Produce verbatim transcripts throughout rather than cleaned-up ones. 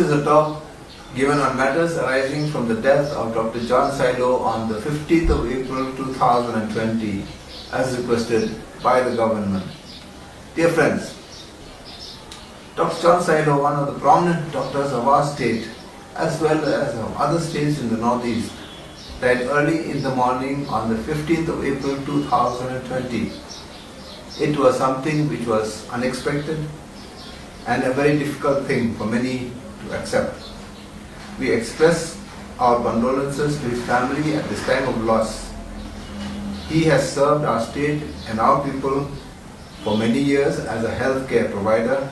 This is a talk given on matters arising from the death of Doctor John Silo on the fifteenth of April two thousand twenty, as requested by the government. Dear friends, Doctor John Silo, one of the prominent doctors of our state, as well as of other states in the Northeast, died early in the morning on the fifteenth of April two thousand twenty. It was something which was unexpected and a very difficult thing for many to accept. We express our condolences to his family at this time of loss. He has served our state and our people for many years as a healthcare provider,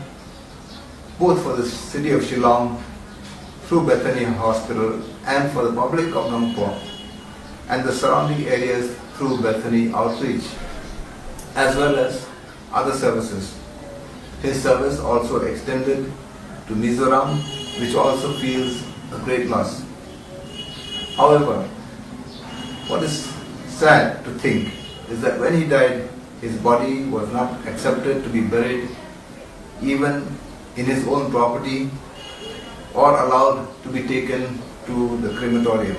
both for the city of Shillong through Bethany Hospital and for the public of Nongpoh and the surrounding areas through Bethany Outreach, as well as other services. His service also extended to Mizoram, which also feels a great loss. However, what is sad to think is that when he died, his body was not accepted to be buried even in his own property or allowed to be taken to the crematorium.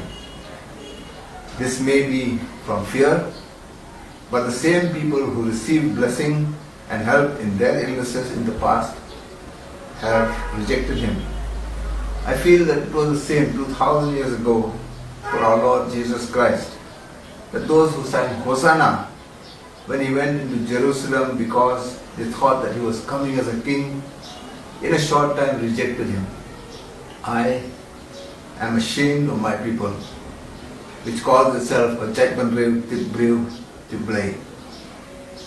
This may be from fear, but the same people who received blessing and help in their illnesses in the past have rejected him. I feel that it was the same two thousand years ago for our Lord Jesus Christ, that those who sang Hosanna when he went into Jerusalem because they thought that he was coming as a king, in a short time rejected him. I am ashamed of my people, which calls itself a Jaitbynriew Tipbriew Tipblei.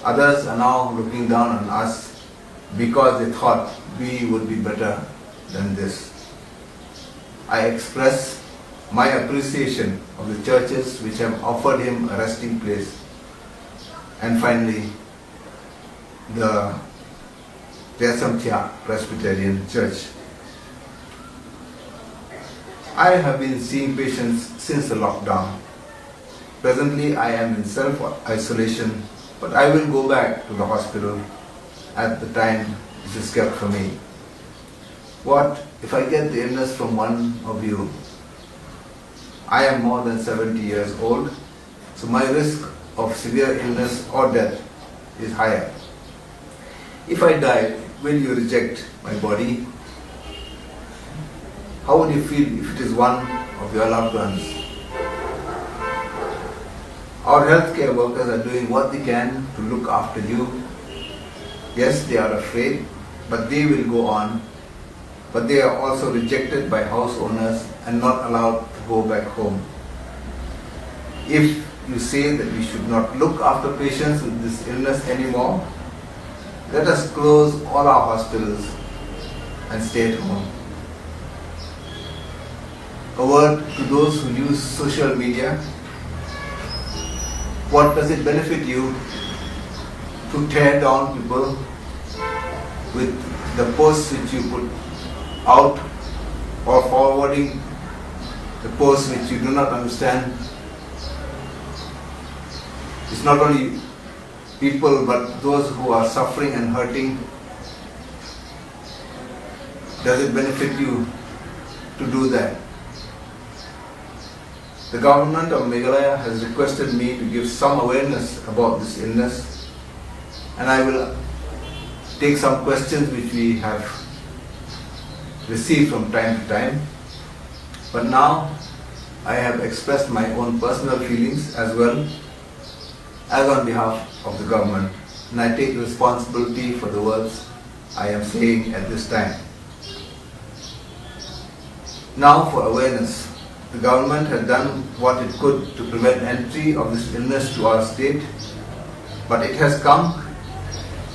Others are now looking down on us because they thought we would be better than this. I express my appreciation of the churches which have offered him a resting place. And finally, the Riatsamthiah Presbyterian Church. I have been seeing patients since the lockdown. Presently, I am in self isolation, but I will go back to the hospital at the time which is kept for me. What if I get the illness from one of you? I am more than seventy years old, so my risk of severe illness or death is higher. If I die, will you reject my body? How would you feel if it is one of your loved ones? Our healthcare workers are doing what they can to look after you. Yes, they are afraid, but they will go on. But they are also rejected by house owners and not allowed to go back home. If you say that we should not look after patients with this illness anymore, let us close all our hospitals and stay at home. A word to those who use social media. What does it benefit you to tear down people with the posts which you put out or forwarding the posts which you do not understand? It's not only people but those who are suffering and hurting. Does it benefit you to do that? The government of Meghalaya has requested me to give some awareness about this illness, and I will take some questions which we have received from time to time. But now I have expressed my own personal feelings as well as on behalf of the government, and I take responsibility for the words I am saying at this time. Now for awareness. The government had done what it could to prevent entry of this illness to our state, but it has come,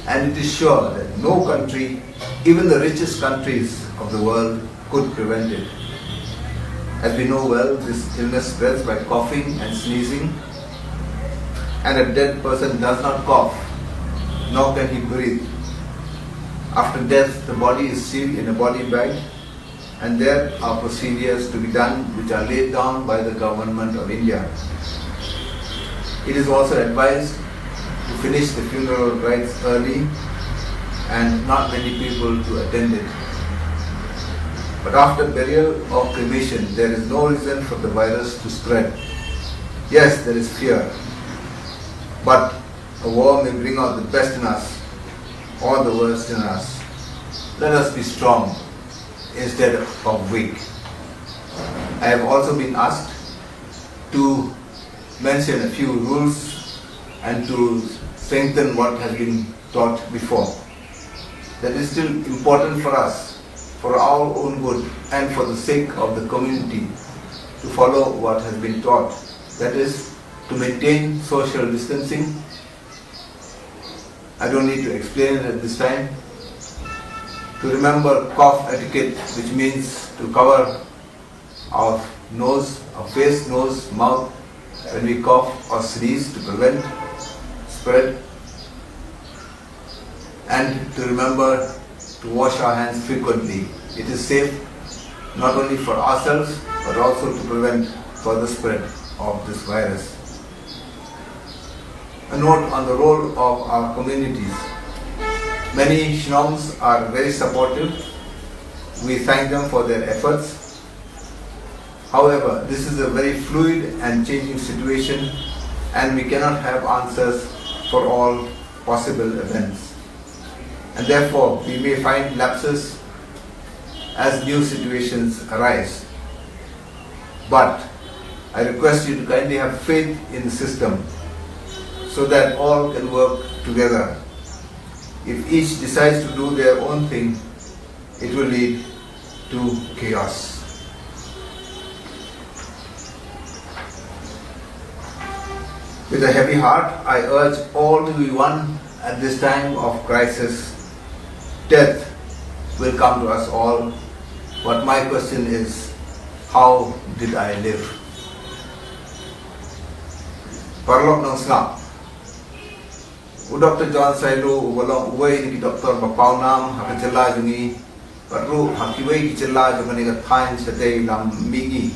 and it is sure that no country, even the richest countries of the world, could prevent it. As we know well, this illness spreads by coughing and sneezing, and a dead person does not cough, nor can he breathe. After death, the body is sealed in a body bag, and there are procedures to be done which are laid down by the government of India. It is also advised to finish the funeral rites early and not many people to attend it. But after burial or cremation, there is no reason for the virus to spread. Yes, there is fear, but a war may bring out the best in us or the worst in us. Let us be strong instead of weak. I have also been asked to mention a few rules and to strengthen what has been taught before. That is still important for us, for our own good and for the sake of the community, to follow what has been taught. That is to maintain social distancing. I don't need to explain it at this time. To remember cough etiquette, which means to cover our nose, our face, nose, mouth when we cough or sneeze to prevent spread, and to remember to wash our hands frequently. It is safe not only for ourselves but also to prevent further spread of this virus. A note on the role of our communities. Many Shillongs are very supportive. We thank them for their efforts. However, this is a very fluid and changing situation, and we cannot have answers for all possible events. And therefore, we may find lapses as new situations arise. But I request you to kindly have faith in the system so that all can work together. If each decides to do their own thing, it will lead to chaos. With a heavy heart, I urge all to be one at this time of crisis. Death will come to us all, but my question is, how did I live? Paralok nongsngap, u Doktor John Sailo, uba long uwei na ki doktor ba pawnam ha ka jylla jong ngi bad ruh ha kiwei ki jylla jong kane ka thaiñ shatei lam mihngi,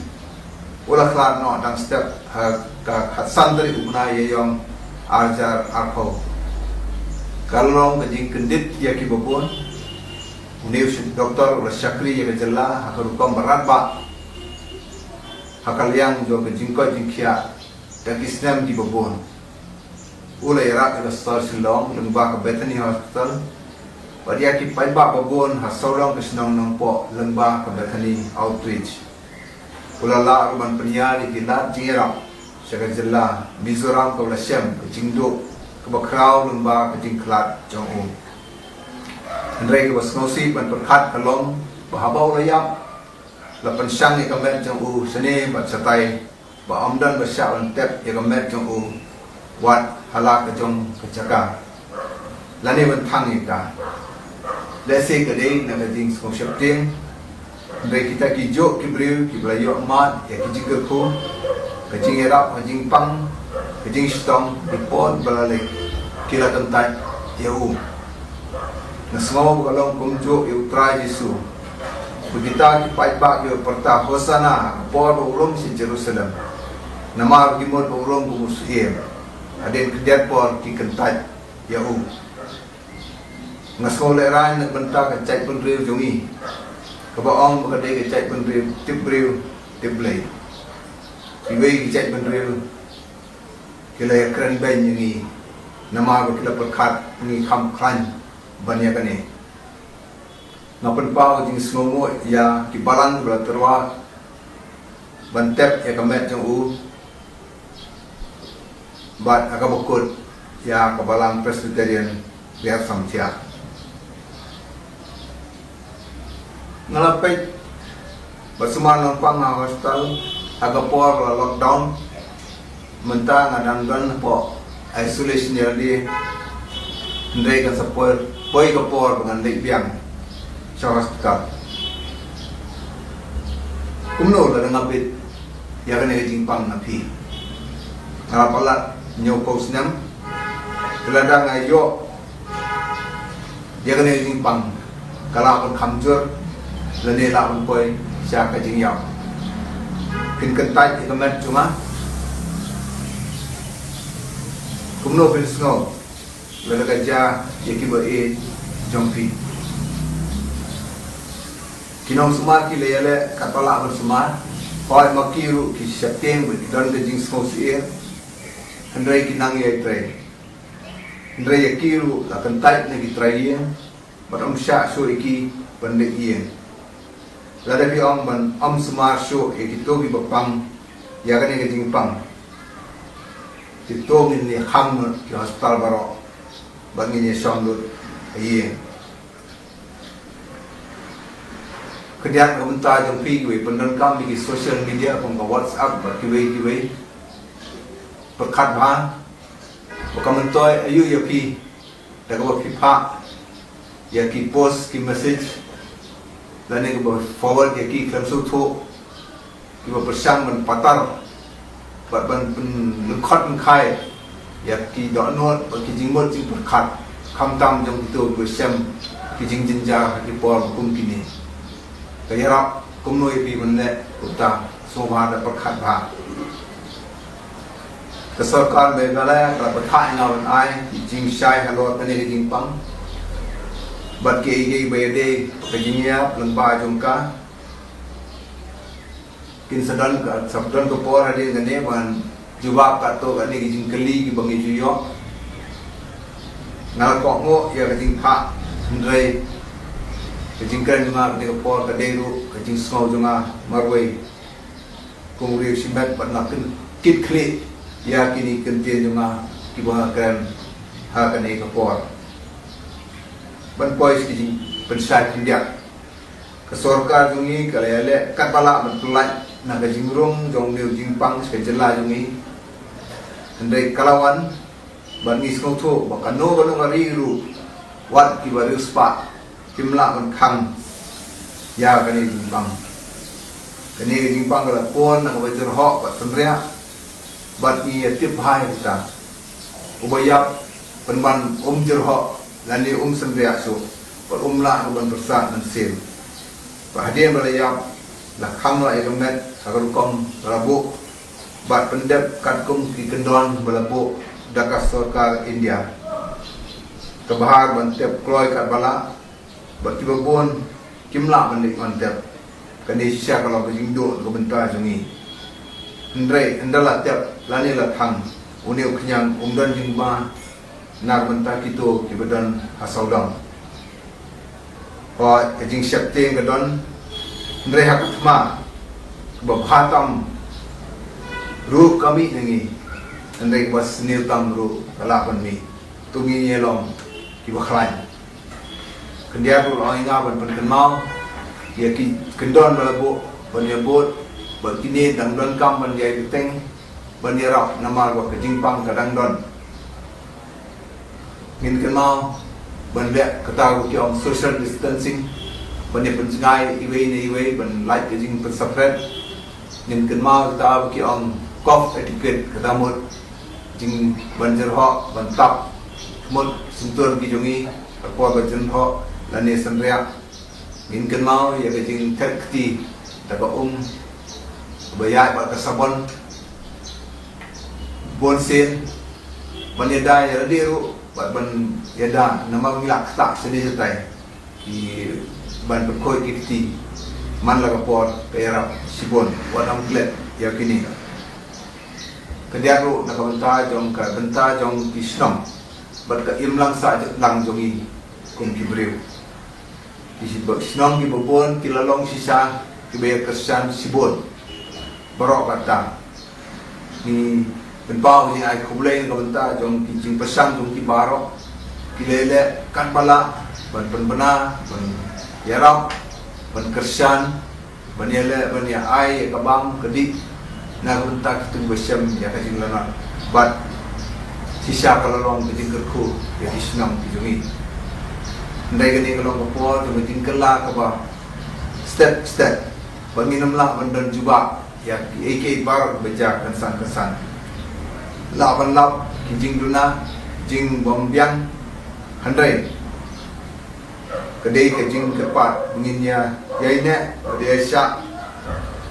u la khlad noh dang step ha ka khatsan tarik u bnai Ïaïong arhajar arphew. Ka long ka jingkyndit ïa kiba bun. Une u doktor u la shakri ïa ka jylla ha ka rukom ba radbah ha ka liang jong ka jingkoit jingkhiah da ki snem kiba bun. U la ïarap ïa ka Hospital Shillong lyngba ka Bethany Hospital bad ïa ki paidbah ba bun ha sawdong ka shnong Nongpoh lyngba ka Bethany Outreach. U la lah ruh ban pynïar ïa ki lad jingïarap sha ka jylla Mizoram kaba la shem ka jingduh kaba khraw lyngba ka jingkhlad jong u. Hynrei kaba sngewsih ban pyrkhat ka long ba haba u la ïap, la pynshang ïa ka met jong u shane bad shatai, ba ym don ba shah ban tep ïa ka met jong u wat ha la ka jong ka jaka lane ban thang ïa ka. Lehse ka dei na ka jingsngewsheptieng, hynrei kita ki juh ki briew kiba la ïoh mad ïa ki jingkyrkhu, ka jingïarap, ka jingpang, ka jingshitom, ki por ba la leit ki la kyntait ïa u. Nga sngew ba ka long kumjuh ïa U Trai Jisu, ba kita ki paidbah ki pyrta Hosana ha ka por ba u rung sha Jerusalem. Namar ki mut ba u rung kum u syiem, hadien khyndiat por ki kyntait ïa u. Nga sngew lehraiñ na ka bynta ka jaitbynriew jong ngi, kaba ong ba ka dei ka jaitbynriew tip briew tip Blei. Kiwei ki jaitbynriew ki la ïakren beiñ ïa ngi namar ba ki la pyrkhat ngi kham khlaiñ ban ïa kane. Nga pynpaw ka jingsngewnguh ïa ki balang ba la tyrwa ban tep ïa ka met jong u bad ha kaba kut ïa ka Balang Presbyterian Riat Samthiah. Nga la peit bad sumar nongpang ha hospital ha ka por ba la lockdown. Mynta nga dang don hapoh isolation ïa lade, hynrei kan sa poi, poi ka por ba ngan leit biang sha hospital. Kumno lada nga bit ïa kane ka jingpang na phi? Nga la palat hynñiewphew snem. Te lada nga ïoh ïa kane ka jingpang, ka lah ban kham jur lane lah ban poi sha ka jingïap. Phin kyntait ïa ka met jong nga. Kumno phin sngew lada ka jia ïa kiba ïeit jong phi? Ki nongsumar ki la ïaleh katba lah ban sumar. Hooid, ma ki ruh ki sheptieng bad ki don ka jingsngewsyier. Hynrei ki nang ïai trei. Hynrei ïa ki ruh la kyntait na ki trai ïing bad ym shah shuh ïa ki ban leit ïing. Lada phi ong ban ym sumar shuh ïa kito kiba pang ïa kane ka jingpang, kito ngin ïa khang lut ki hospital baroh bad ngin ïa shong lut ha ïing. Khyndiat ka bynta jong phi kiwei pyndonkam ïa ki social media kum ka WhatsApp bad kiwei kiwei, pyrkhat bha ba ka myntoi aïu ïa phi da kaba phi phah ïa ki post, ki message, lane kaba forward ïa ki khlem sngewthuh, kiba pyrshang ban patar bad ban pynlyngkhot lyngkhai ïa ki dohnud bad ki jingmut jingpyrkhat, khamtam jong kito kiba shem ki jingjynjar ha ki por kum kine. Ka ïarap kumno ïa phi ban leh kumta? Sngewbha da pyrkhat bha. Ka sorkar Meghalaya ka la pynthah ïa nga ban ai ki jingshai halor kane ka jingpang bad kiei kiei ba ïadei ka jingïap lyngba jong ka. Kin sa don ka, sa don ka por hadien kane ban jubab katto katne ki jingkylli kiba ngi ju ïoh. Nga la kohnguh ïa ka jingphah, hynrei ka jingkren jong nga kane ka por ka dei ruh ka jingsngew jong nga marwei kum u riew shimet bad nga kit khlieh ïa kine ki kyntien jong nga kiba nga kren ha kane ka por. Ban poi sha ki jingpynshai khyndiat. Ka sorkar jong ngi ka la ïaleh katba lah ban pyllait na ka jingrung jong une u jingpang sha ka jylla jong ngi. Hynrei ka la wan bad ngi sngewthuh ba kano kano ka ri ruh, wat kiba riewspah, kim lah ban khang ïa kane ka jingpang. Kane ka jingpang ka la pun na kaba jyrhoh bad synriah. Bad ngi ïa tip bha ïa kata. Uba ïap pynban um jyrhoh lane um synriah shuh bad um lah ruh ban pyrsad mynsiem. Bad hadien ba la ïap, la khang noh ïa ka met ha ka rukom ba la buh bad pyndep katkum ki kyndon ba la buh da ka sorkar India. Ka bhar ban tep kloi katba lah bad kiba bun kim lah ban leit wan tep. Kane shisha ka long ka jingduh na ka bynta jong ngi. Hynrei ynda la tep lane la thang, une u khñiang um don jingma na ka bynta kito kiba don ha sawdong. Hooid, ka jingsheptieng ka don, hynrei ha ka thma kaba bha tam ruh ka mih na ngi, hynrei kaba sniew tam ruh ka lah ban mih. To ngin ïa long kiba khlaiñ. Khyndiat ruh la ong ïa nga ban pynkynmaw ïa ki kyndon ba la buh ban ïa bud, ba kine dang donkam ban ïai bteng ban ïarap namar ba ka jingpang ka dang don. Ngin kynmaw ban leh kata ba ki ong social distancing, ban ïa pynjngai iwei na iwei, ban lait ka jingpynsapret. Ngin kynmaw kata ba ki ong cough etiquette, kata mut jing ban jyrhoh, ban tap mut syntur ki jong ngi ha por ba jyrhoh lane synriah. Ngin kynmaw ïa ka jingthet kti da ka um ba ïaid bad ka sabon. Bun sien ban ïada ïa lade ruh bad ban ïada namar ngi la ktah shane shatai. Ki ban pynkhuid ki kti man la ka por ka ïarap shibun, wat ym klet ïa kine. Khyndiat ruh na ka bynta jong ka bynta jong ki shnong bad ka imlang sah lang jong ngi kum ki briew. Ki shnong kiba bun ki la long shisha kiba ïa kyrshan shibun. Baroh kata ngi pynpaw ka jingai khublei na ka bynta jong ki jingpyrshang jong ki baroh ki la leh katba lah ban pynbna, ban ïarap, ban kyrshan, ban ïaleh, ban ïa ai ïa ka bam ka dih na ka bynta kito kiba shem ïa ka jinglanot. Bad shisha ka la long ka jingkyrkhu ïa ki shnong ki jong ngi. Hynrei kane ka long ka por jong ka jingkylla kaba step step. Ba ngin ym lah ban don jubab ïa kiei kiei baroh ba jia kynsan kynsan. Lah ban lap ki jingduna, jingbym biang, hynrei ka dei ka jingkyrpad ba ngin ïa ïaineh bad ïaishah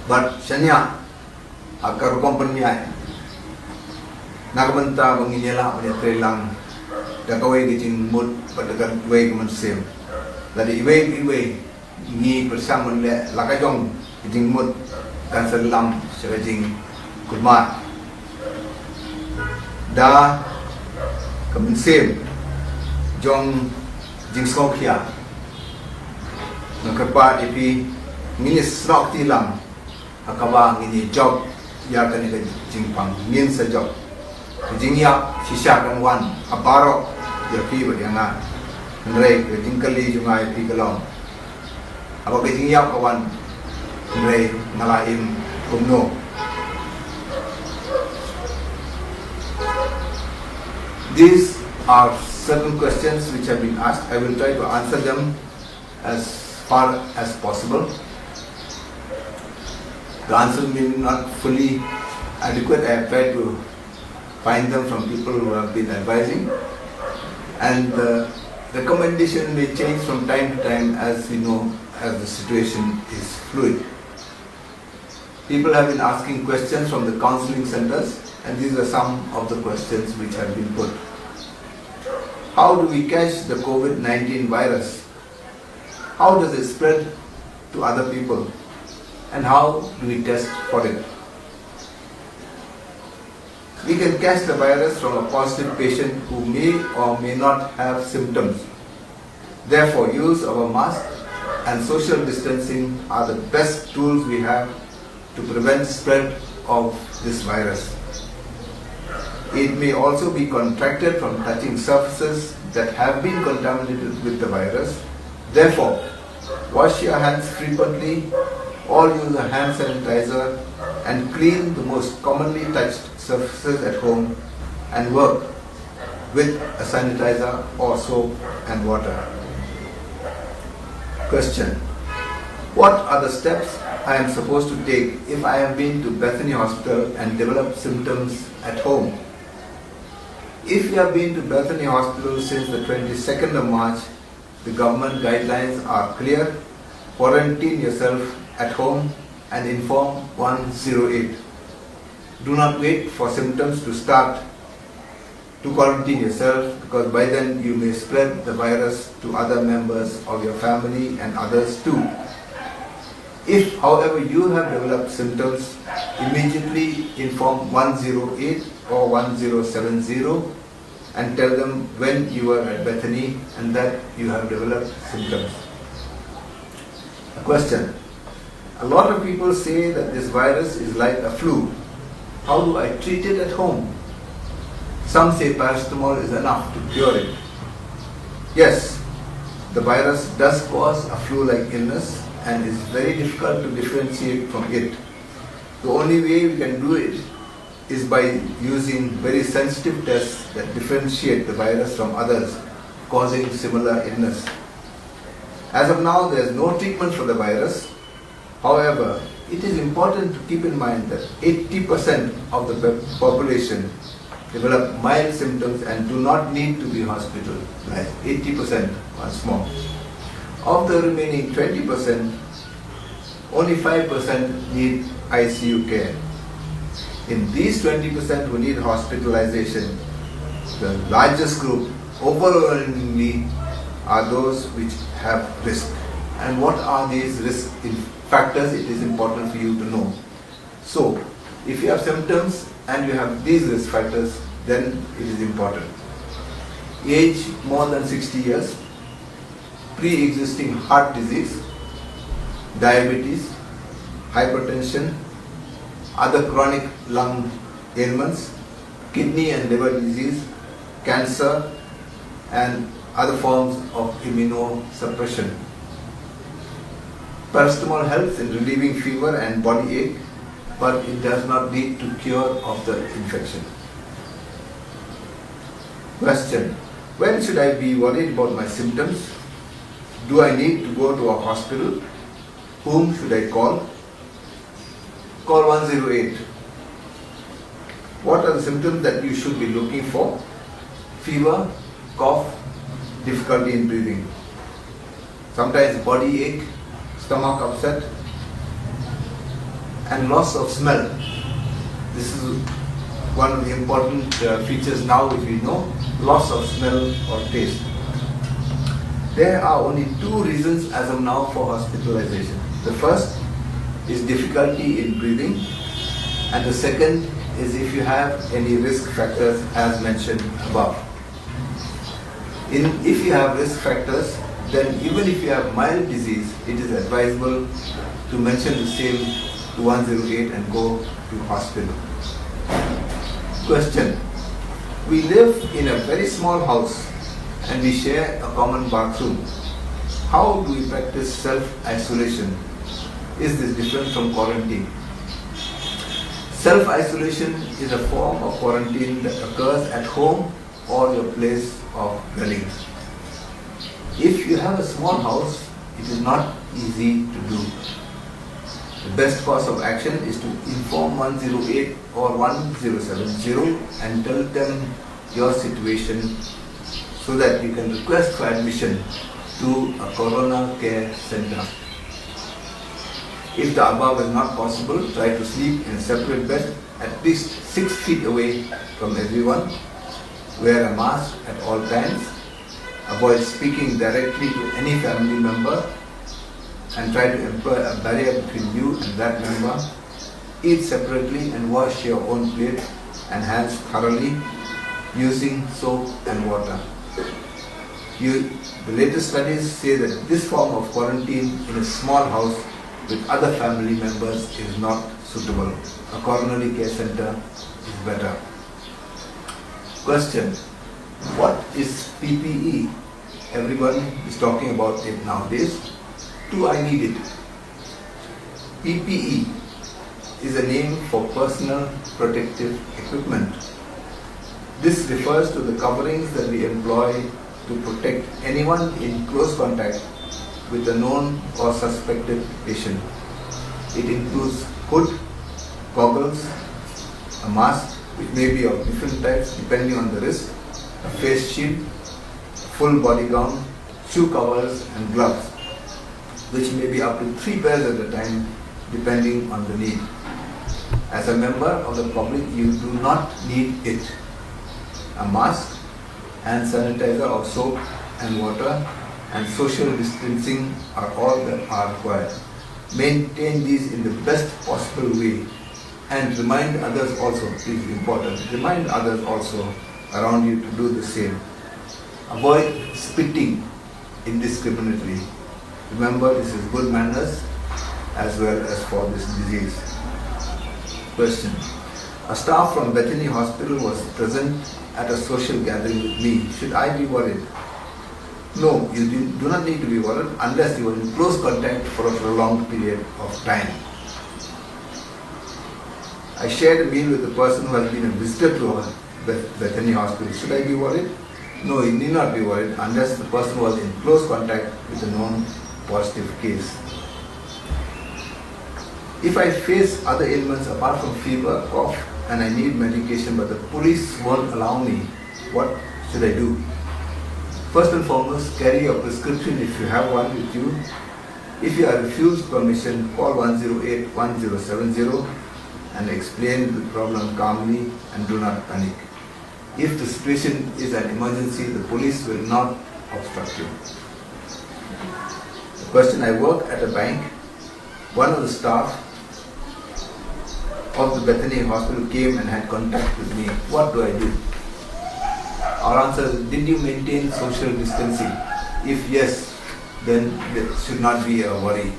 bad shaniah ha ka rukom pynïaid na ka bynta ba ngin ïa lah ban ïatreilang da kawei ka jingmut bad da kawei ka mynsiem. Lada iwei pa iwei Ngi pyrshang ban leh la ka jong ka jingmut kan sa lam sha ka jingkulmar. Da ka mynsiem jong jingsngewkhia, nga kyrpad ïa phi, ngin ïa snoh kti lang ha kaba ngin ïa jop ïa kane ka jingpang. Ngin sa jop. Ka jingïap shisha kan wan ha baroh ïa phi bad ïa nga. Hynrei ka jingkylli jong nga ïa phi ka long, haba ka jingïap ka wan, hynrei nga la im kumno? These are certain questions which have been asked. I will try to answer them as far as possible. The answer may not fully adequate. I have tried to find them from people who have been advising. And the recommendation may change from time to time, as we know, as the situation is fluid. People have been asking questions from the counseling centers, and these are some of the questions which have been put. How do we catch the COVID nineteen virus? How does it spread to other people? And how do we test for it? We can catch the virus from a positive patient who may or may not have symptoms. Therefore, use of a mask and social distancing are the best tools we have to prevent spread of this virus. It may also be contracted from touching surfaces that have been contaminated with the virus. Therefore, wash your hands frequently or use a hand sanitizer and clean the most commonly touched surfaces at home and work with a sanitizer or soap and water. Question: what are the steps I am supposed to take if I have been to Bethany Hospital and developed symptoms at home? If you have been to Bethany Hospital since the twenty-second of March, the government guidelines are clear. Quarantine yourself at home and inform one zero eight. Do not wait for symptoms to start to quarantine yourself, because by then you may spread the virus to other members of your family and others too. If, however, you have developed symptoms, immediately inform one zero eight or one zero seven zero and tell them when you were at Bethany and that you have developed symptoms. A question. A lot of people say that this virus is like a flu. How do I treat it at home? Some say paracetamol is enough to cure it. Yes, the virus does cause a flu-like illness and is very difficult to differentiate from it. The only way we can do it is by using very sensitive tests that differentiate the virus from others causing similar illness. As of now, there is no treatment for the virus. However, it is important to keep in mind that eighty percent of the po- population develop mild symptoms and do not need to be hospitalized. Eighty percent, once more. Of the remaining twenty percent, only five percent need I C U care. In these twenty percent who need hospitalization, the largest group overwhelmingly are those which have risk. And what are these risk in- factors? It is important for you to know. So, if you have symptoms and you have these risk factors, then it is important. Age more than sixty years, pre-existing heart disease, diabetes, hypertension, other chronic lung ailments, kidney and liver disease, cancer, and other forms of immunosuppression. Paracetamol helps in relieving fever and body ache, but it does not lead to cure of the infection. Question: when should I be worried about my symptoms? Do I need to go to a hospital? Whom should I call? Call one zero eight. What are the symptoms that you should be looking for? Fever, cough, difficulty in breathing. Sometimes body ache, stomach upset, and loss of smell. This is one of the important uh, features now which we know, loss of smell or taste. There are only two reasons as of now for hospitalization. The first is difficulty in breathing, and the second is if you have any risk factors as mentioned above. In, if you have risk factors, then even if you have mild disease, it is advisable to mention the same to one zero eight and go to hospital. Question. We live in a very small house and we share a common bathroom. How do we practice self-isolation? Is this different from quarantine? Self-isolation is a form of quarantine that occurs at home or your place of dwelling. If you have a small house, it is not easy to do. The best course of action is to inform one zero eight or one zero seven zero and tell them your situation so that you can request for admission to a Corona Care Center. If the above is not possible, try to sleep in a separate bed at least six feet away from everyone. Wear a mask at all times. Avoid speaking directly to any family member and try to employ a barrier between you and that member. Eat separately and wash your own plate and hands thoroughly using soap and water. You, the latest studies say that this form of quarantine in a small house with other family members is not suitable. A coronary care center is better. Question. What is P P E? Everyone is talking about it nowadays. Do I need it? P P E is a name for personal protective equipment. This refers to the coverings that we employ to protect anyone in close contact with a known or suspected patient. It includes hood, goggles, a mask, which may be of different types depending on the risk, a face shield, a full body gown, shoe covers, and gloves, which may be up to three pairs at a time depending on the need. As a member of the public, you do not need it. A mask, hand sanitizer or soap and water, and social distancing are all that are required. Maintain these in the best possible way and remind others also, this is important, remind others also around you to do the same. Avoid spitting indiscriminately. Remember, this is good manners as well as for this disease. Question. A staff from Bethany Hospital was present at a social gathering with me. Should I be worried? No, you do do not need to be worried unless you were in close contact for a prolonged period of time. I shared a meal with a person who has been a visitor to our Beth- Bethany Hospital. Should I be worried? No, you need not be worried unless the person was in close contact with a known positive case. If I face other ailments apart from fever, cough, and I need medication but the police won't allow me, what should I do? First and foremost, carry your prescription if you have one with you. If you are refused permission, call one zero eight, one zero seven zero and explain the problem calmly and do not panic. If the situation is an emergency, the police will not obstruct you. The question. I work at a bank. One of the staff of the Bethany Hospital came and had contact with me. What do I do? Our answer is, did you maintain social distancing? If yes, then there should not be a worry.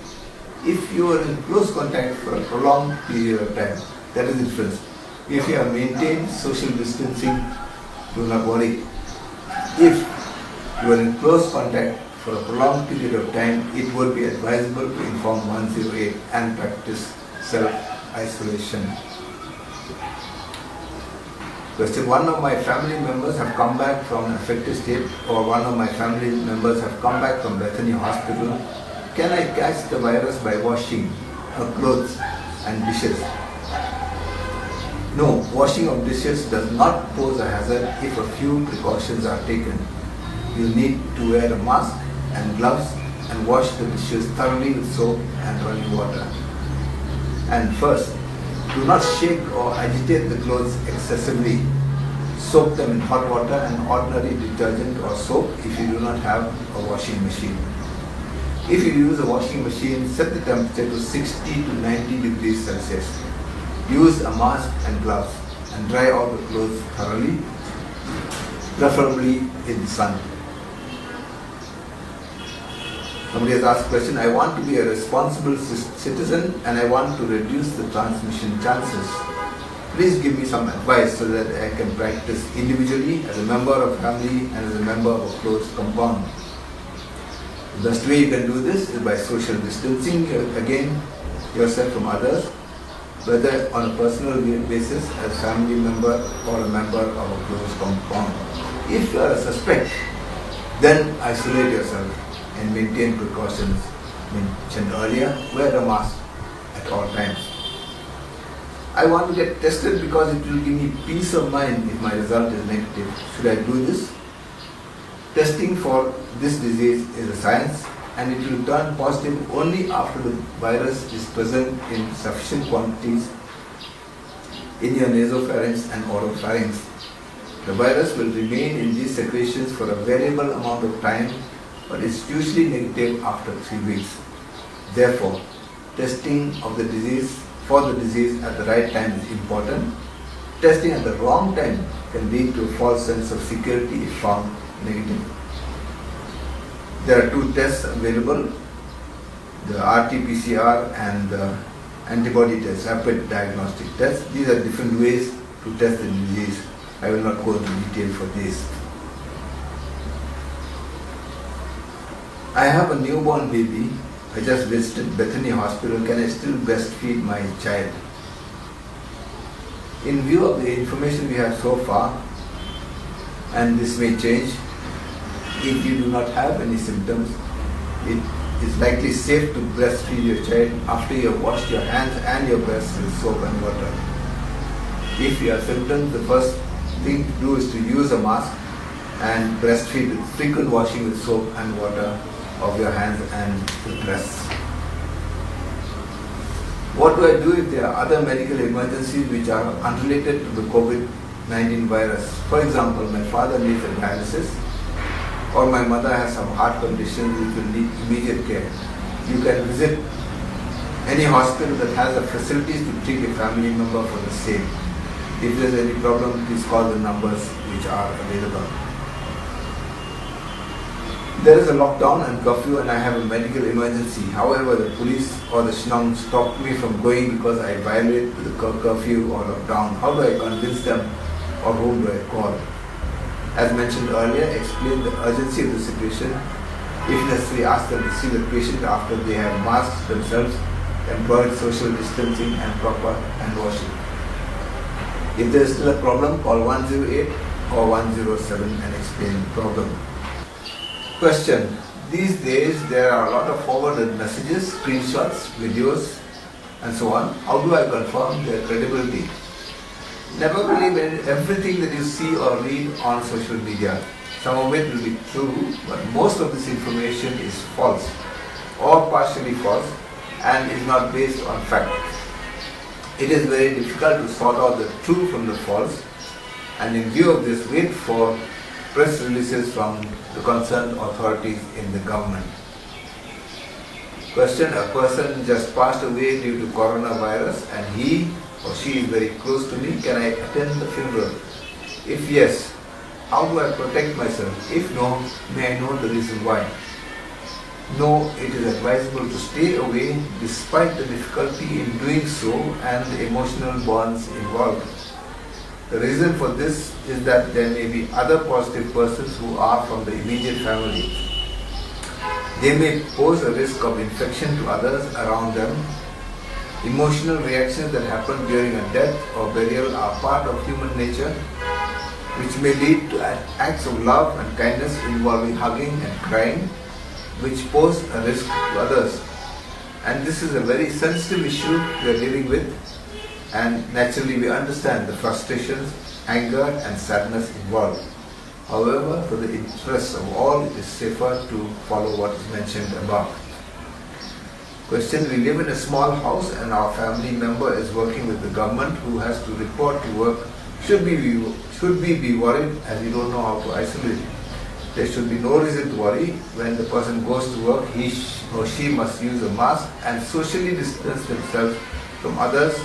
If you are in close contact for a prolonged period of time, that is the difference. If you have maintained social distancing, do not worry. If you are in close contact for a prolonged period of time, it would be advisable to inform one zero eight and practice self-isolation. Question. One of my family members have come back from an affected state, or one of my family members have come back from Bethany Hospital. Can I catch the virus by washing her clothes and dishes? No, washing of dishes does not pose a hazard if a few precautions are taken. You need to wear a mask and gloves and wash the dishes thoroughly with soap and running water. And first, do not shake or agitate the clothes excessively. Soak them in hot water and ordinary detergent or soap if you do not have a washing machine. If you use a washing machine, set the temperature to sixty to ninety degrees Celsius. Use a mask and gloves and dry out the clothes thoroughly, preferably in the sun. Somebody has asked a question, I want to be a responsible ci- citizen and I want to reduce the transmission chances. Please give me some advice so that I can practice individually, as a member of family and as a member of a close compound. The best way you can do this is by social distancing, uh, again, yourself from others, whether on a personal ba- basis, as family member or a member of a close compound. If you are a suspect, then isolate yourself and maintain precautions mentioned earlier. Wear a mask at all times. I want to get tested because it will give me peace of mind if my result is negative. Should I do this? Testing for this disease is a science and it will turn positive only after the virus is present in sufficient quantities in your nasopharynx and oropharynx. The virus will remain in these secretions for a variable amount of time, but is usually negative after three weeks. Therefore, testing of the disease for the disease at the right time is important. Testing at the wrong time can lead to a false sense of security if found negative. There are two tests available, the R T P C R and the antibody test, rapid diagnostic test. These are different ways to test the disease. I will not go into detail for this. I have a newborn baby. I just visited Bethany Hospital. Can I still breastfeed my child? In view of the information we have so far, and this may change, if you do not have any symptoms, it is likely safe to breastfeed your child after you have washed your hands and your breast with soap and water. If you have symptoms, the first thing to do is to use a mask and breastfeed with frequent washing with soap and water of your hands and the breasts. What do I do if there are other medical emergencies which are unrelated to the COVID nineteen virus? For example, my father needs a dialysis, or my mother has some heart condition which will need immediate care. You can visit any hospital that has the facilities to treat a family member for the same. If there's any problem, please call the numbers which are available. There is a lockdown and curfew and I have a medical emergency. However, the police or the Shnong stopped me from going because I violate the cur- curfew or lockdown. How do I convince them or whom do I call? As mentioned earlier, explain the urgency of the situation. If necessary, ask them to see the patient after they have masked themselves, employed social distancing and proper hand washing. If there is still a problem, call one zero eight or one zero seven and explain the problem. Question. These days, there are a lot of forwarded messages, screenshots, videos, and so on. How do I confirm their credibility? Never believe in everything that you see or read on social media. Some of it will be true, but most of this information is false or partially false and is not based on fact. It is very difficult to sort out the true from the false, and in view of this, wait for press releases from the concerned authorities in the government. Question. A person just passed away due to coronavirus and he or she is very close to me. Can I attend the funeral? If yes, how do I protect myself? If no, may I know the reason why? No, it is advisable to stay away despite the difficulty in doing so and the emotional bonds involved. The reason for this is that there may be other positive persons who are from the immediate family. They may pose a risk of infection to others around them. Emotional reactions that happen during a death or burial are part of human nature, which may lead to acts of love and kindness involving hugging and crying, which pose a risk to others. And this is a very sensitive issue we are dealing with, and naturally we understand the frustrations, anger, and sadness involved. However, for the interests of all, it is safer to follow what is mentioned above. Question. We live in a small house and our family member is working with the government who has to report to work. Should we be, Should we be worried as we don't know how to isolate? There should be no reason to worry. When the person goes to work, he sh- or she must use a mask and socially distance themselves from others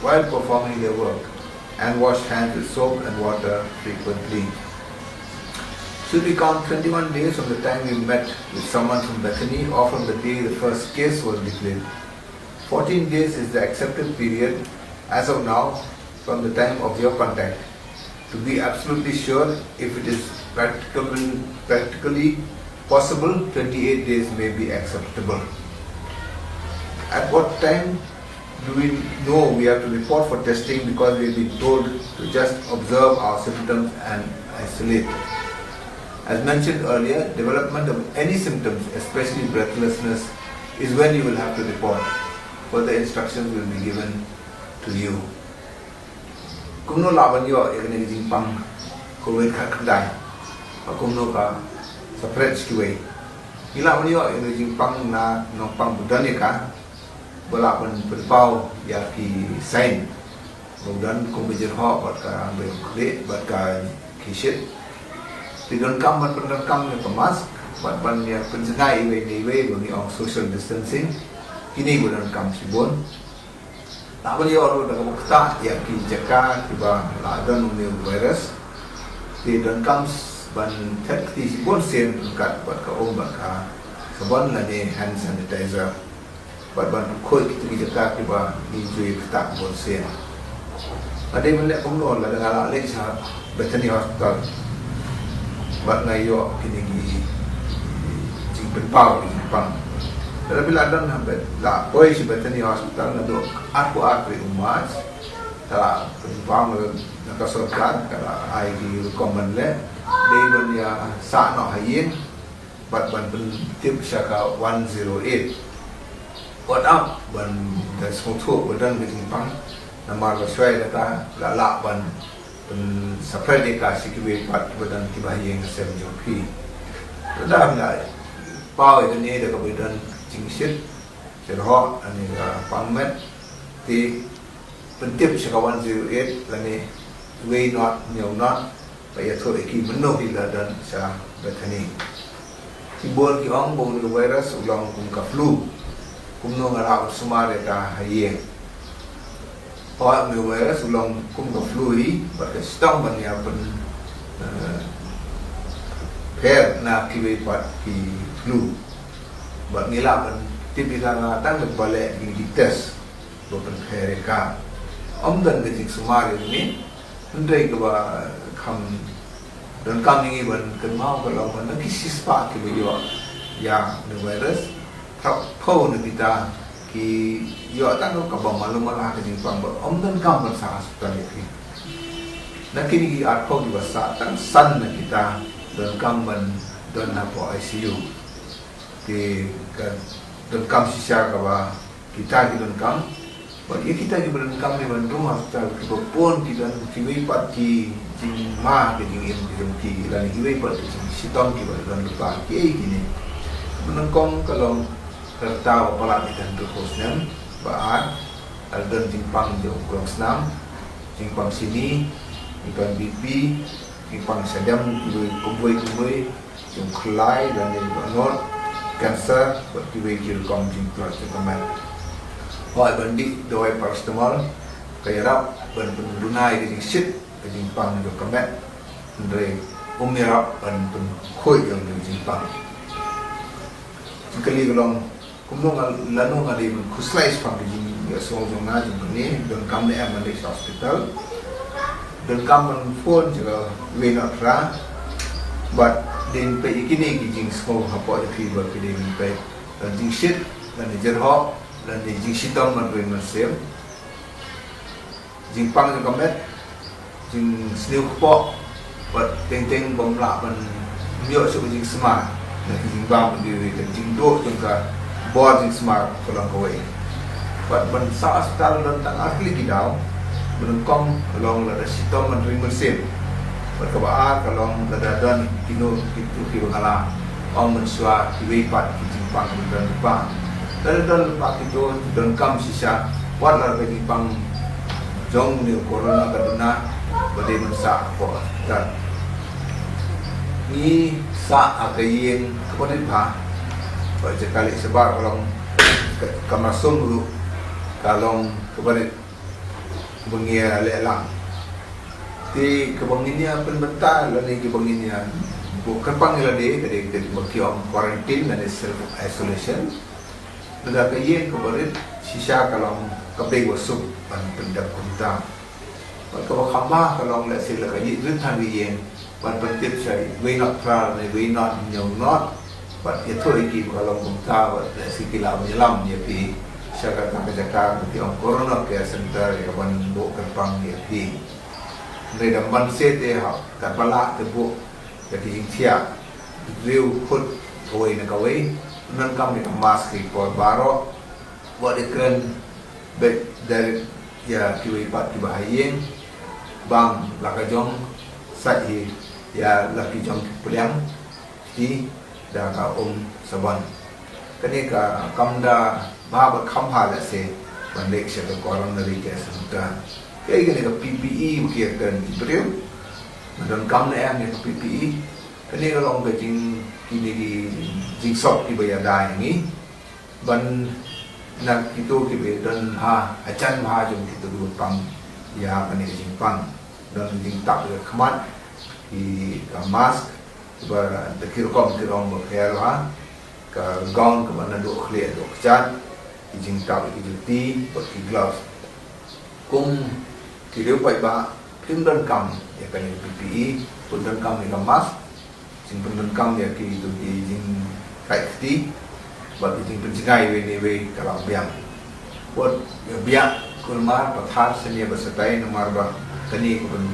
while performing their work, and wash hands with soap and water frequently. Should we count twenty-one days from the time we met with someone from Bethany or from the day the first case was declared? Fourteen days is the accepted period as of now from the time of your contact. To be absolutely sure, if it is practicable, practically possible, twenty-eight days may be acceptable. At what time do we know we have to report for testing because we have been told to just observe our symptoms and isolate? As mentioned earlier, development of any symptoms, especially breathlessness, is when you will have to report. Further instructions will be given to you. Kumno lah ban ïoh ïa kane ka jingpang COVID khatkhyndai? Ba kumno ka spread sha kiwei? Ngi lah ban ïoh ïa kane ka jingpang na nongpang ba don ïa ka, ba lah ban pynpaw ïa ki sign. Ba u don kum ba jyrhoh bad ka ba ïong khlieh bad ka khie shit. Te donkam ban pyndonkam ïa ka mask bad ban ïa pynjngai iwei na iwei ba ngi ong social distancing. Kine ba donkam shibun. Lah ban ïoh ruh da kaba ktah ïa ki jaka kiba la don une u virus. Te donkam s- ban thet kti shibun sien ryngkat bad ka um bad ka sabon lane hand sanitizer. Bad ban khuid kito ki jaka kiba ngi ju ïa ktah bun sien. Nga dei ban leh kumno lada nga la leit sha Bethany Hospital bad nga ïoh kine ki jingpynpaw ki jingpang. Lada phi la don ha Beth- la poi sha Bethany Hospital naduh arphew ar tarik u March, ka la pynpaw na ka sorkar, ka la ai ki rukom ban leh, dei ban ïa sah noh ha ïing bad ban pyntip sha ka one zero eight. Wat ap ban da sngewthuh ba don ka jingpang, namar ba shuwa ïa kata la lah ban pynspread ïa ka sha kiwei pat kiba don kiba ha ïing ha sem jong phi. Lada nga paw ïa kane da kaba don jingshit, jyrhoh, lane ka pang met, te pyntip sha ka one zero eight lane wei not hynñiew not, ba ïathuh ïa ki mynno ki la don sha Bethany. Ki bun ki ong ba une u virus u long kum ka flu. Kumno nga lah ban sumar ïa ka ha ïing? Hooid, une u virus u long kum ka flu hi, bad ka shitom ban ïa pyn, eh, pher na kiwei pat ki flu. Bad ngi lah ban tip ïa ka nga tang da kaba leh ïa ki test ba pynpher ïa ka. Ym don ka jingsumar ïa une, hynrei kaba kham donkam ïa ngi ban kynmaw ka long ba na ki shispah kiba ïoh ïa une u virus, khatphew na kita ki ïoh tang kaba malu mala ka jingpang bad ym donkam ban sah hospital ïa ki. Na kine ki arphew kiba sah, tang san na kita donkam ban don hapoh I C U. Te ka donkam shisha kaba kita ki donkam. Bad ïa kita kiba donkam ne ban rung hospital kiba bun ki don kiwei pat ki jingma ki jingim ki jong ki lane kiwei pat ki jingshitom kiba don lypa kiei kine. Kaba nyngkong ka long ka rta ba palat ne ka hynriewphew snem, ba ar ka la don jingpang jong u krong snam, jingpang shini, jingpang B P, jingpang shadem kiwei kumwei kumwei, jong khlai lane anot, cancer bad kiwei ki rukom jingtlot jong ka met. Hooid, ban dih dawai paracetamol ka ïarap ban pynduna ïa ka jingshit ka jingpang jong ka met, hynrei um ïarap ban pynkhuid ïa ka jingpang. Jingkylli ka long kumno nga, lano nga dei ban khuslai shaphang ka jingïasngew jong nga jong kane, donkam ne em ban leit sha hospital, donkam ban phone sha ka wei not phra, bad dei ban peit ïa kine ki jingsngew hapoh jong phi ba phi dei ban peit, lane jingshit, lane jyrhoh, lane jingshitom ban ring mynsiem. Jingpang jong ka met, jingsniew kpoh, bad teng teng bym lah ban ym ïoh shuh ka jingsma na ki jingbam kiwei, ka jingduh jong ka bor jingsma ka long kawei. Bad ban sah hospital don tang ar tylli ki daw, ba nyngkong ka long lada shitom ban ring mynsiem. Bad kaba ar ka long lada don kino kito kiba nga la ong mynshuwa kiwei pat ki jingpang kiba don lypa. Lada don lypa kito, donkam shisha, wat la ka jingpang jong une u corona ka duna, Ba dei ban sah hapoh hospital. Ngi sah ha ka ïing kaba rit bha. Ba jaka leit shabar ka long ka, ka marsum ruh ka long kaba rit ba ngi ïa leh lang. Te kaba ngin ïa pynbynta lane kaba ngin ïa buh kyrpang ïa lade ka dei ka dei ba ki ong quarantine lane self isolation. Lada ka ïing kaba rit shisha ka long kaba dei ba suk ban pyndep kumta. Bad kaba kham bha ka long lehse la ka ïing rit than ka ïing ban pyntip sha wei not phra ne wei not hynñiew not. Bad ïathuh ïa ki ba ka long kumta bad lehse ki lah ban ïalam ïa phi sha kata ka jaka ba ki ong Corona Care Center ïa kaban buh kyrpang ïa phi. Hynrei da ban seh te hap katba lah te buh ïa ki jingthiah briew khut kawei na kawei. Nang kam ïa ka mask ïa ki por baroh. Wat ïa kren bad da ïa kiwei pat kiba ha ïing bang la ka jong sait hi ïa la ki jong ki pliang kti da ka um sabon. Kane ka kam da bha bad kham bha lehse ban leit sha ka coronary care center. Kaei kane ka P P E ba ki ïa kren ki briew. Nga donkam ne em ïa ka P P E. Kane ka long ka jing kine ki jingsop kiba ïada ïa ngi. Ban na kito kiba don ha hajan bha jong kito kiba pang ïa kane ka jingpang. Don jingtap ïa ka khmat, ki ka mask, kiba da ki rukom ki rong ba pher bha, ka gown kaba naduh khlieh haduh kjat, ki jingtap ïa ki juti bad ki gloves. Kum ki riew paidbah phim donkam ïa kane ka P P E, phim donkam ïa ka mask, jingpyndonkam ïa ki tu ki jingkait kti bad ki jingpynjngai iwei na iwei ka la biang. Wat ïa biang kulmar pathar sien ïa ba satai namar ba kane ka pyn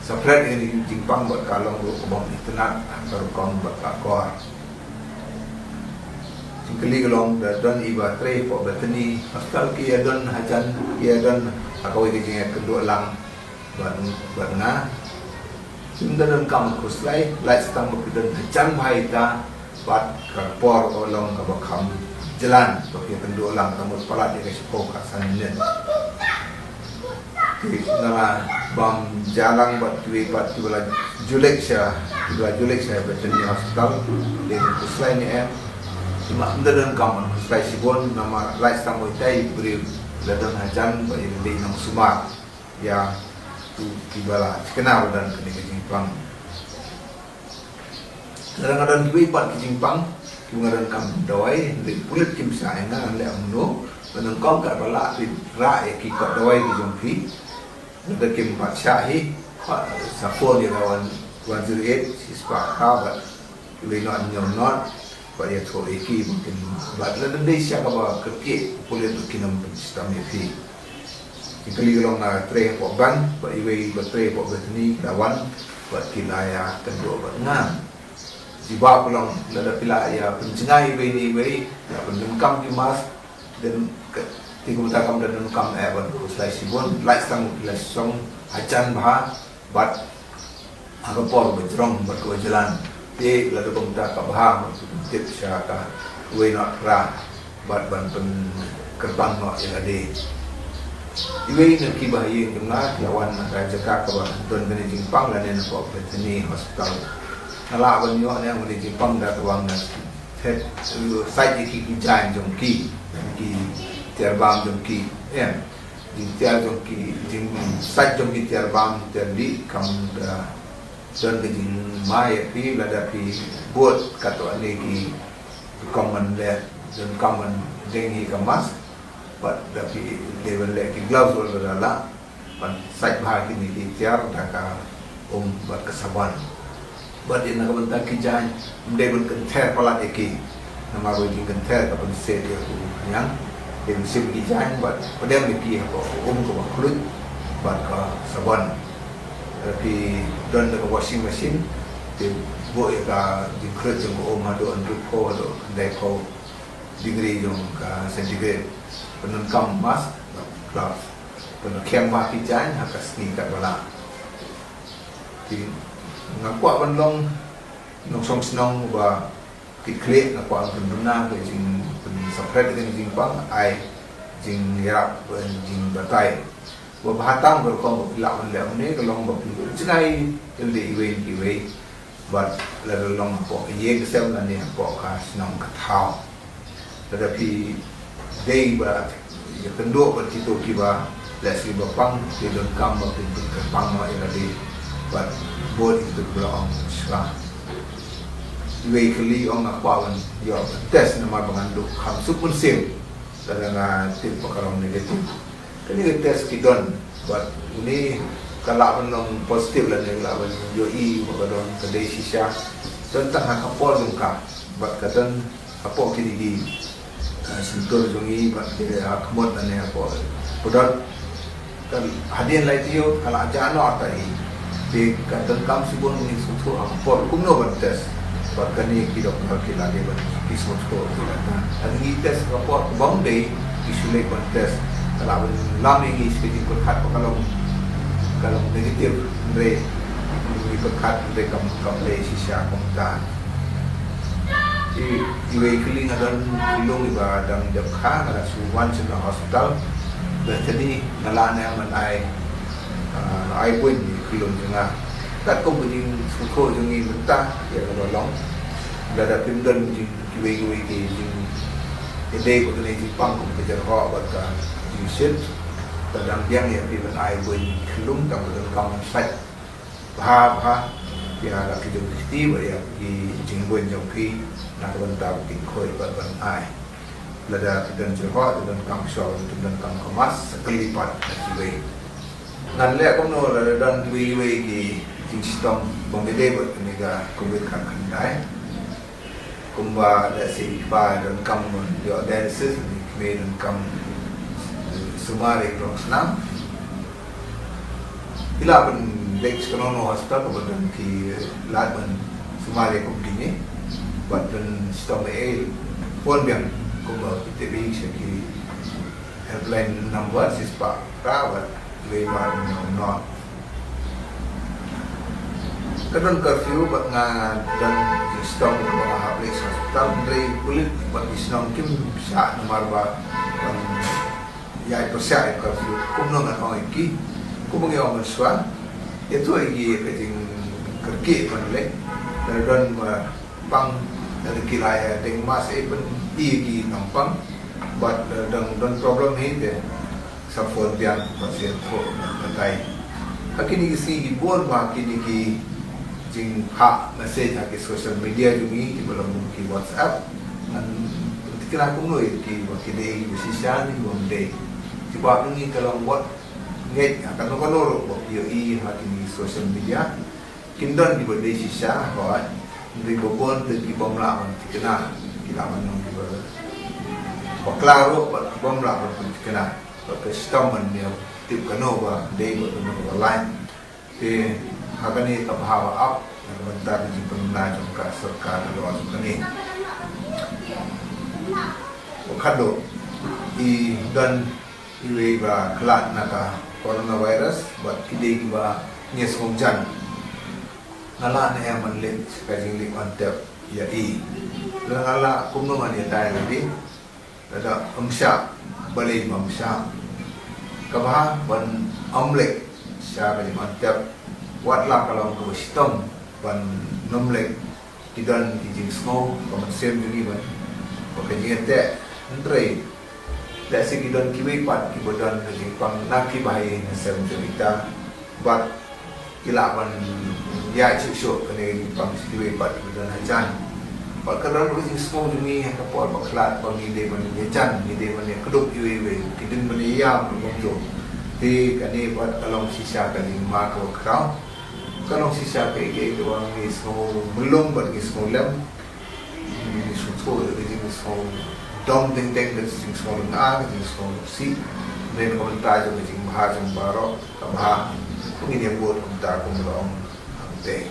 separate ïa ki jingpang bad ka long ruh ka bym itynnad ha ka rukom bad ka kor. Jingkylli ka long da don iba trei hapoh Bethany Hospital ki ïa don hajan ki ïa don ha kawei ka jingïakynduh lang bad bad nga. Kim da donkam khuslai lait tang ba ki don hajan bha ïa ita bad ka por ka long kaba kham jlan ba ki ïakynduh lang ka mut palat ïa ka shiphew ka san minit. Ki nga la bam jalang bad kiwei pat kiba la ju leit sha kiba la ju leit sha Bethany Hospital. Dei ban khuslai ne em? Ki ma ym da donkam ban khuslai shibun namar lait tang ba ita i briew la don hajan ba i dei nang sumar ïa tu kiba la thikna ba don kane ka jingpang. Lada nga don kiwei pat ki jingpang kiba nga donkam dawai, hynrei pulit kim shah ïa nga, ngan leh kumno? Nga donkam katba lah phi rah ïa ki kot dawai ki jong phi. Lada kim pat shah hi, sa phone ïa ka one, one zero eight, shispah ka bad kiwei not hynñiew not bad ïathuh ïa ki ba kin, bad lada dei sha kaba kyrkieh pulit ba kin ym pynshitom ïa phi. Jingkylli ka long nga trei hapoh bank bad iwei ba trei hapoh Bethany ki la wan bad ki la ïakynduh bad nga. Jubab ka long lada phi la ïa pynjngai iwei na iwei, ïa pyndonkam ki mask, dan ka, te kumta kam da donkam eh ban khuslai shibun, lait tang ba phi la shong hajan bha bad ha ka por ba jrong bad kaba jlan. Te lada kumta ka bha ban pyntip sha ka wei not phra bad ban pynkyrpang noh ïa lade. Iwei na kiba ha ïing jong nga ki la wan na ka jaka kaba don kane jingpang lane na ka Bethany Hospital. Nga lah ban ïoh ne kane jingpang da kaba nga thet sait ïa ki, ki jaiñ jong ki, ki tiar bam jong ki. Em, jingtiar jong ki, jingsait jong ki tiar bam tiar dih kam da don ka jingma ïa phi lada phi bud katto katne ki rukom ban leh, donkam ban deng hi ka mask bad da phi dei ban leh ki gloves wat lada lah ban sait bha kine ki tiar da ka um bad ka sabon. Bad ïa na ka bynta ki jaiñ ym dei ban kynther palat ïa ki namar ba jingkynther ka pynset ïa u khñiang. Dei ban shim ki jaiñ bad pdiang ïa ki ha ka um kaba khluit bad ka sabon. Lada phi don da ka washing machine, te buh ïa ka jingkhluit jong ka um haduh hynriewphew haduh khyndaiphew degree jong ka centigrade. Pyndonkam mask bad gloves. Pynrkhiang bha ki jaiñ ha ka sngi katba lah. Te nga kwah ban long nongshong shnong uba kitkhlieh, nga kwah ban pynbna ka jingpynseparate ka jingpang, ai jingïarap, jingbatai. Ba bha tam ka rukom ba phi lah ban leh kumne ka long ba phi jngai lade iwei na iwei. Bad lada long hapoh ka ïing ka sem lane hapoh ka shnong ka thaw. Lada phi dei ba ïakynduh bad kito kiba lehse ba pang, phi donkam ba phin pynkyrpang noh ïa lade bad bud ïa kito kiba la ong shwa. Iwei i kali ong nga kwah ban ïoh test namar ba ngan duh kham suk mynsiem. Lada nga tip ba ka long negative. Kane ka test ki don, bad une ka lah ban long positive lane ka lah ban ïohi ba ka don, ka dei shisha. Don tang ha ka por jong ka, bad ka don hapoh kine ki, eh, shyntur jong ngi, bad ki ha khmut lane hapoh pudot. Ka hadien lai taïew ka la jah noh ïa i. Te ka donkam shibun ngi sngewthuh ha ka por kumno ban test. Bad kane ki doktor ki la dei ban ki sngewthuh ki la. Hadien ngi test ha ka por kaba ym dei, ki shu leit ban test. Ka la ban lam ïa ngi sha ka jingpyrkhat ba ka long, ka long negative, hynrei ngi pyrkhat hynrei kam, kam dei shisha kumta. I, iwei i kali nga don i khyllung iba dang dep kha, nga la shu wan sha hospital. Bad tang nga lah ne em ban ai, ah, ai buiñ ïa i khyllung jong nga. Katkum ka jingsngewthuh jong ngi mynta ïa kaba long. Lada phim don jing kiwei kiwei ki jingïadei bad kane jingpang kum ka jyrhoh bad ka jingshit, ka dang biang ïa phi ban ai buiñ ïa i khyllung, tang ba donkam ban sait bha bha ïa la ki jong ki kti bad ïa ki jingbuiñ jong phi na ka bynta ba kin khuid bad ban ai. Lada ki don jyrhoh, ki donkam shawl, ki donkam ka mask, sa kali pat na kiwei. Ngan leh kumno lada don kiwei kiwei ki jingshitom ba ym dei bad kane ka covid khatkhyndai. Kumba lehse i kpa i donkam ïoh dialysis, i kmie i donkam sumar ïa ki rong snam. Ki lah ban leit sha kano kano hospital kaba don ki lad ban sumar ïa kum kine. Bad ban shitom ei ei, phone biang kumba ki tip ei sha ki helpline number shispah phra bad wei phra hynñiew hynñiew. Ka don curfew bad nga don jingshitom ba nga hap leit sha hospital, hynrei pulit bad ki shnong kim shah namar ba, um, ïa pyrshah ïa curfew. Kumno ngan ong ïa ki? Kumba ngi ong mynshuwa, ïathuh ïa ki ka jingkyrkieh ban leit. Lada don ba pang, lada ki la ïa deng mask, eh, pyni ïa ki nongpang. Bad lada don, don problem hi te sa phone biang bad sa ïathuh batai. Ha kine ki sngi ki bun ba kine ki jingphah message ha ki social media jong ngi, kiba long kum ki WhatsApp. Ngan thikna kumno ïa ki, ba ki dei kiba shisha ne kiba ym dei. Kiba jong ngi ka long wat ngeit ha kano kano ruh ba ki ïohi ha kine ki social media. Kin don kiba dei shisha, hooid. Hynrei ba bun te ki bym lah ban thikna, ki lah ban long kiba, bakla ruh bad ki bym lah ban pynthikna. Bad ka shitom ban ïa tip kano ba dei bad kano ba lai. Te ha kane ka bha ba ap na ka bynta ka jingpynbna jong ka sorkar halor jong kane. Ba khatduh, i don iwei ba khlad na ka coronavirus bad ki dei kiba ngi sngewjan. Nga lah ne em ban leit ka jingleit ban tep ïa i? Lada nga lah, kumno ngan ïada ïa lade? Lada ym shah, balei ym shah? Ka bha ban ym leit sha ka jingwan tep, wat la ka long kaba shitom ban ym leit. Ki don ki jingsngew ka mynsiem jong ngi ban, ba ka jingïateh, hynrei lehse ki don kiwei pat kiba don ka jingpang na ki bahaïing hasem jong kita, bad ki lah ban ïaid shuh shuh kane ka jingpang sha kiwei pat kiba don hajan. Bad ka don ka jingsngew jong ngi ha ka por ba khlad ba ngi dei ban ïajan, ngi dei ban ïakdup iwei iwei, ki dei ban ïaïam ruh kumjuh. Te kane pat ka long shisha ka jingma kaba khraw. Ka long shisha kaei kaei kaba ngi sngew mlung bad ngi sngew lem. Ngi sngewthuh ïa ka jingsngew dom teng teng, ka jingsngew lynga, ka jingsngew sih. Hynrei na ka bynta jong ka jingbha jong baroh, ka bha ba ngin ïabud kumta kumba la ong hangtei.